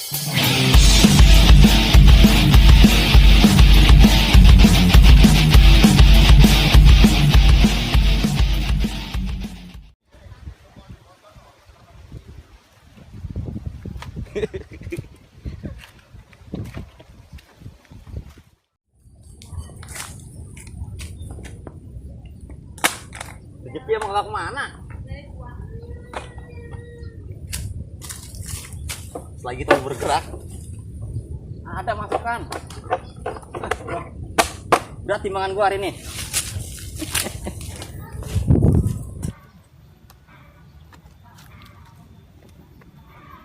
Rezeki emang gak kemana. Selagi kita bergerak, ada masukan. Berat timbangan gua hari ini.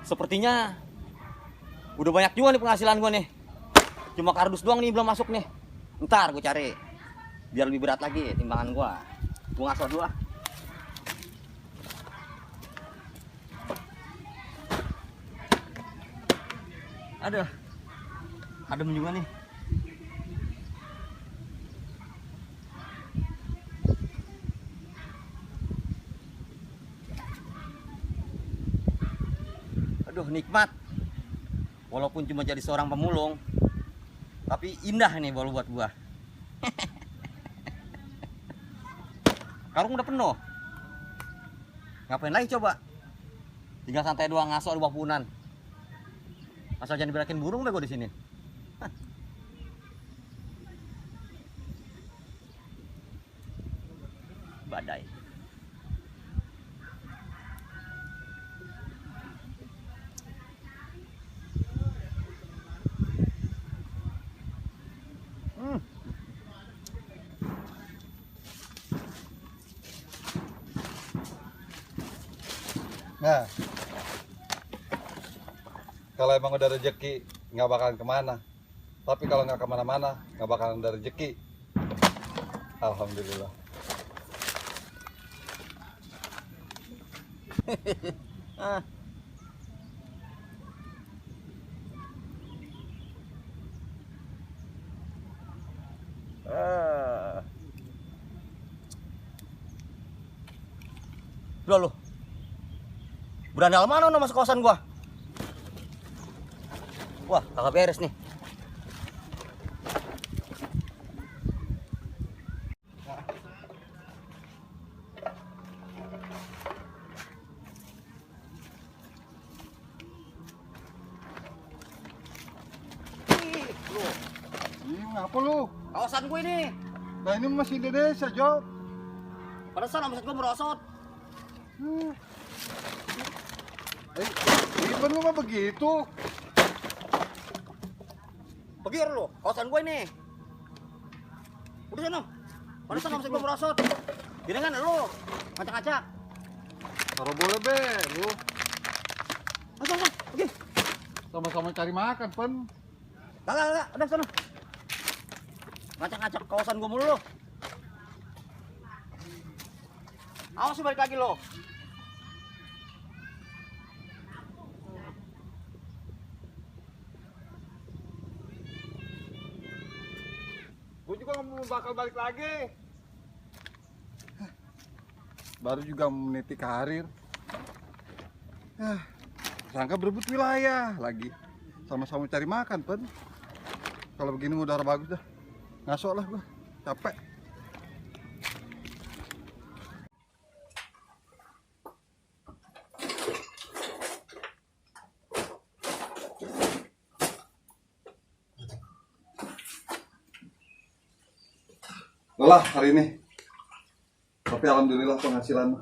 Sepertinya udah banyak juga nih penghasilan gua nih. Cuma kardus doang nih belum masuk nih. Ntar gua cari biar lebih berat lagi timbangan gua. Gua ngaso dulu ah. Aduh, adem juga nih. Aduh, nikmat. Walaupun cuma jadi seorang pemulung, tapi indah nih walau buat gua. Karung udah penuh. Ngapain lagi coba? Tinggal santai doang ngaso di bawah punan. Asal jangan diberakin burung deh gua di sini. Badai. Nah, kalau emang udah rezeki nggak bakalan kemana. Tapi kalau nggak kemana-mana nggak bakalan ada rezeki. Alhamdulillah. Udah lu. Berani mana lu masuk kawasan gua? Wah, kagak beres nih. Ngapa lu? Kawasan gue ini. Nah ini masih Indonesia, Jo. Pada sana omset gue merosot. Gimana lu mah begitu? Begir lu, kawasan gue ini. Udah sana. Pada sana omset gue merosot. Gini kan lu, ngacak-ngacak. Kalau boleh be, lu Ayo, pergi. sama-sama cari makan, Pen. Enggak, udah sana. Ngacak-ngacak kawasan gue mulu lu. Awas sih balik lagi lo. Gue juga nggak mau bakal balik lagi. Baru juga meniti karir. Sangka berebut wilayah lagi. Sama-sama cari makan, Pen. Kalau begini udara bagus dah. Ngasok lah gua. Capek. Lelah hari ini. Tapi alhamdulillah penghasilan.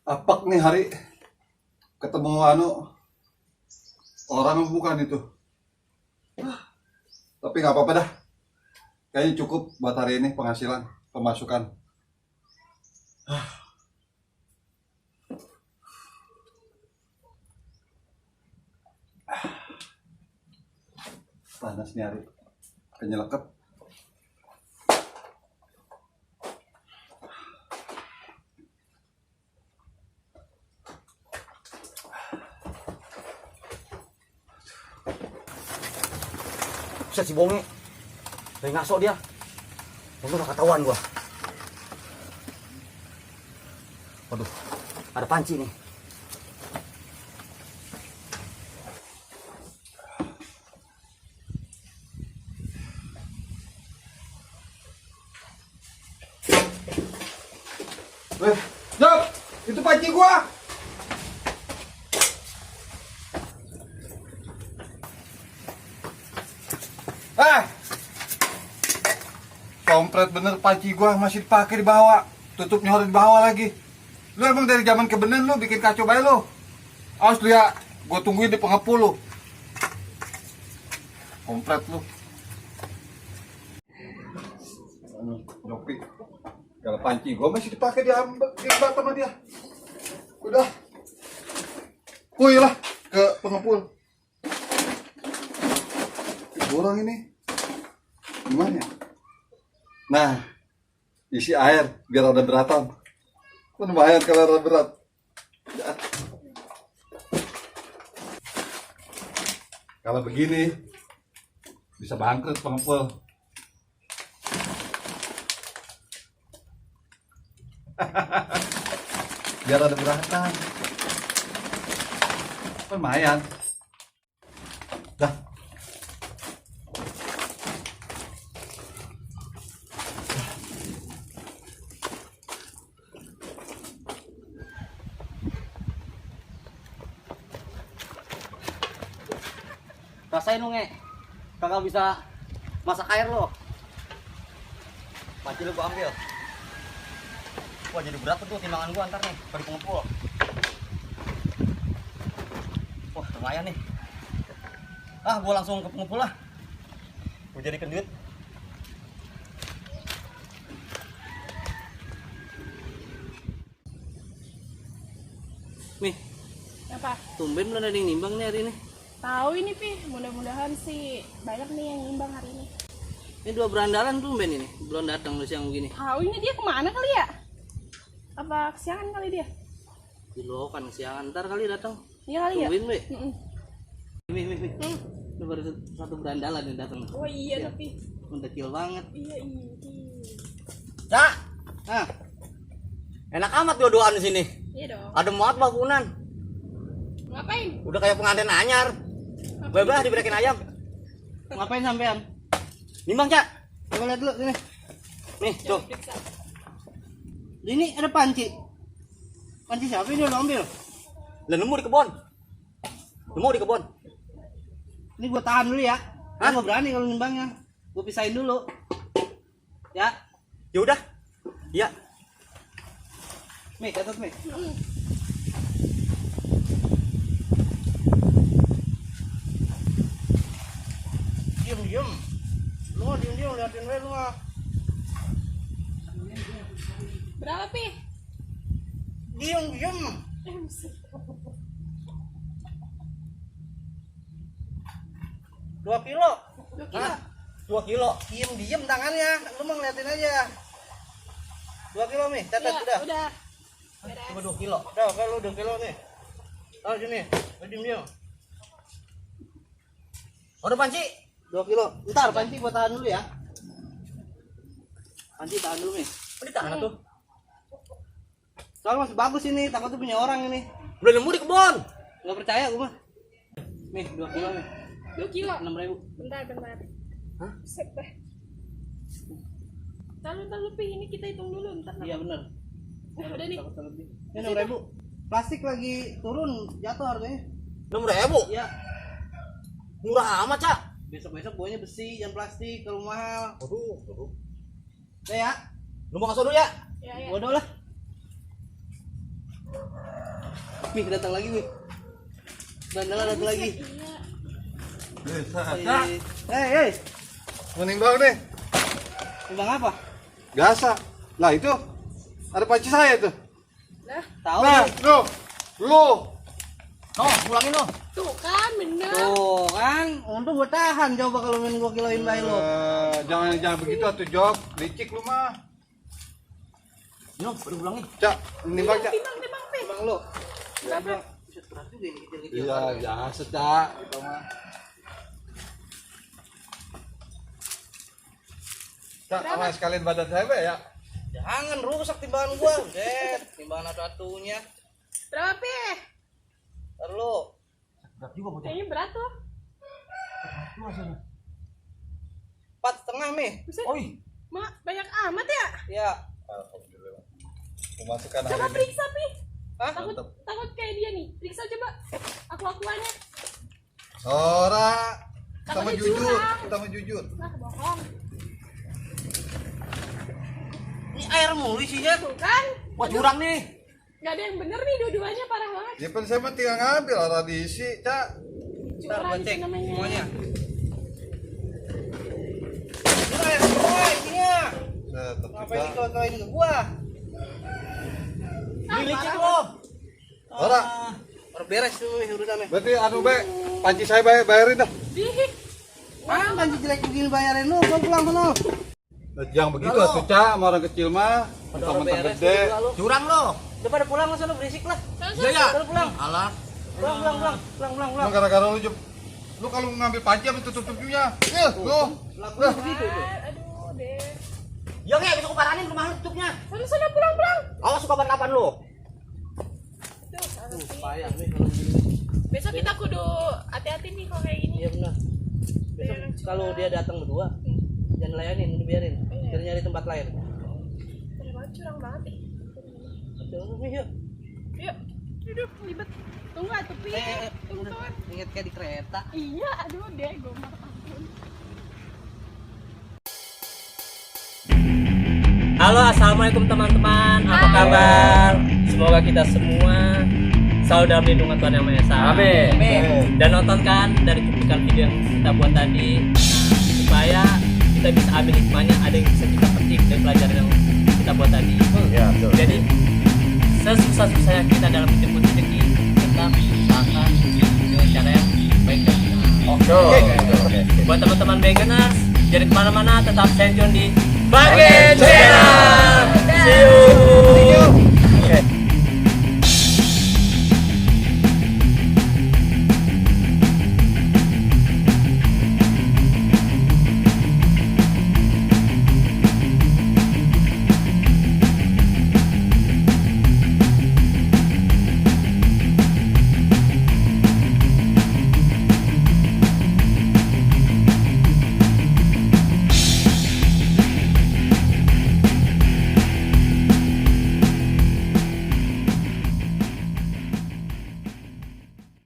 Apak nih hari ketemu orang bukan itu. Tapi nggak apa-apa dah. Kayaknya cukup buat hari ini penghasilan, pemasukan. Panas nih hari. Kenyelekep. Bisa si Bonge. Dari ngaso dia. Untung gak ketahuan gua. Waduh, ada panci nih. Jok, itu panci gua. Komplit bener panci gua masih dipakai di bawah. Tutupnya harus di bawah lagi. Lu emang dari zaman kebenen lu bikin kacau bae lu. Awas lu ya, gua tungguin di pengepul lu. Komplit lu. Jopi. Kalau panci gua masih dipakai di bawah sama dia. Udah. Kuy lah ke pengepul. Borang ini. Gimana ya? Nah, isi air biar ada beratan. Lumayan kalau ada berat. Ya. Kalau begini bisa bangkrut pengepul. Biar ada beratan. Lumayan. Dah. Rasain lu nge, kagak bisa masak air lo. Panci lu gua ambil. Wah jadi berat tuh timbangan gua ntar nih dari pengepul. Wah lumayan nih. Ah gua langsung ke pengepul lah. Gua jadikan duit. Nih, Apa? tumben belum ada yang nimbang nih hari ini. Tahu ini Pi, mudah-mudahan sih banyak nih yang ngimbang hari ini. Ini dua berandalan tumben ini, belum datang lu siang begini. Tahu ini dia kemana kali ya? Apa kesiangan kali dia? Di lo kan siang ntar kali datang. Iya kali ya? Tungguin, Be. Mm-mm. Wih. Lu baru satu berandalan yang datang. Oh iya tapi. Mendekil banget. Iya. Cak. Nah. Enak amat dua-duaan di sini. Iya dong. Adem banget bangunan. Ngapain? Udah kayak pengantin anyar. Bebas diberikin ayam. Ngapain sampean? Nimbang, Cak. Coba lihat dulu sini. Nih, tuh. Periksa. Ini ada panci. Panci siapa ini lo ambil? Lah nemu di kebun. Nemu di kebun. Ini gua tahan dulu ya. Hah? Gua berani kalau nimbangnya. Gua pisahin dulu. Ya. Ya udah. Iya. Nih, catat nih. Diam. Lu mah diam liatin gue lu mah. Berapa Pi? Diam. Buset. 2 kilo. 2 kilo. Hah? 2 kilo. Diem tangannya. Lu mau ngeliatin aja. 2 kilo nih, catat Ya, udah. udah. Beres. Coba 2 kilo. Udah, oke lu 2 kilo nih. Oh sini. Diem. Udah panci. 2 kilo. Ntar panci gua tahan dulu ya. Panci tahan dulu nih. Oh, ditahan tuh. Soalnya masih bagus ini, takut tuh punya orang ini. Udah nemu di kebun. Enggak percaya gua mah. Nih, 2 kilo nih. 2 kilo. 6.000. Bentar. Hah? Set deh. Ntar lu Pi, ini kita hitung dulu ntar. Iya bener. Udah nih. Ini 6.000. Plastik lagi turun, jatuh harganya. 6.000? Iya. Murah amat, Cak. Besok bawanya besi, jangan plastik kalau mahal. Aduh. Udah ya. Lu mau kasih dulu ya? Ya. Bodoh lah. Nih datang lagi nih. Bandala datang lagi. Iya. Hei. Mau nimbang nih. Timbang apa? Biasa. Lah itu ada panci saya tuh. Lah, Tahu. Nah, lu. No, pulangin lo. tuh kan bener. Tuh kan, untung gua tahan coba kalau main gua kiloin bayi lo. Jangan begitu atuh, Jok. Licik lu mah. Baru pulangin. Cak, nimbang, Cak. Timbang Pi. Timbang lo. Berapa? Bisa berat juga ini kecil-kecil. Iya, biasa, Cak. Itu mah. Cak, sama sekalian badan saya Be, ya. Jangan rusak timbangan gua. Timbangan atu-atunya. Berapa, Pi? Ntar lu. Berat juga bocah. Kayaknya berat tuh. 4,5 Mi. Buset. Oi. Mak, banyak amat ya? Ya. Alhamdulillah. Memasukkan Coba hari periksa, Pi. Hah? Takut, takut kayak dia nih. Periksa coba. Aku-akuannya. Sora. Sama Takutnya jujur. curang. Sama jujur. Nah, bohong. Ini air mulu isinya. Tuh kan? Wah, curang nih. Gak ada yang bener nih, dua-duanya parah banget. Ya kan saya mah tinggal ngambil orang diisi, Cak. Ntar gua Curang cek sih namanya. semuanya. Ini air semua isinya. Set, Ngapain terbuka. dikotoin ke gua? Ini licin parah. lo. Ora. Baru beres tuh urusannya. Berarti anu be, panci saya bayarin dah. Dih. Mana panci jelek begini bayarin lu, gua pulang sono. Jangan begitu Halo. atuh, Cak, sama orang kecil mah. Udah Mentang-mentang beres gede. juga lu. Curang lo. Udah pada pulang lah sono berisik lah. Iya, iya. Udah pulang. Alah. Pulang. Emang gara-gara lu Jep. Lu kalau ngambil panci apa tutup-tutupnya? Lu. Lakunya begitu tuh. Aduh, deh. Ya nggak bisa kuparanin rumah lu tutupnya. Sana pulang. Awas suka kapan lu. Tuh, salah sih. Payah nih kalau begini. Besok kita kudu hati-hati nih kalau kayak gini. Iya benar. Besok kalau dia datang berdua, jangan layanin, udah biarin. Biar nyari tempat lain. Parah banget, curang banget nih. Yuk. Yuk. Aduh, libet. Tunggu atuh, Pi. Tunggu. Ingat kayak di kereta. Iya, aduh deh, gue mah ampun. Halo, assalamualaikum teman-teman. Apa kabar? Semoga kita semua selalu dalam lindungan Tuhan Yang Maha Esa. Amin. Dan nontonkan dari cuplikan video yang kita buat tadi, supaya kita bisa ambil hikmahnya. Ada yang bisa kita petik dari pelajaran yang kita buat tadi. Ya, betul. Jadi sesusah-susahnya kita dalam menjemput rezeki, tetap usahakan dengan cara yang baik dan benar. Oke. Buat teman-teman beginners, jadi kemana-mana tetap stay tune di Bagi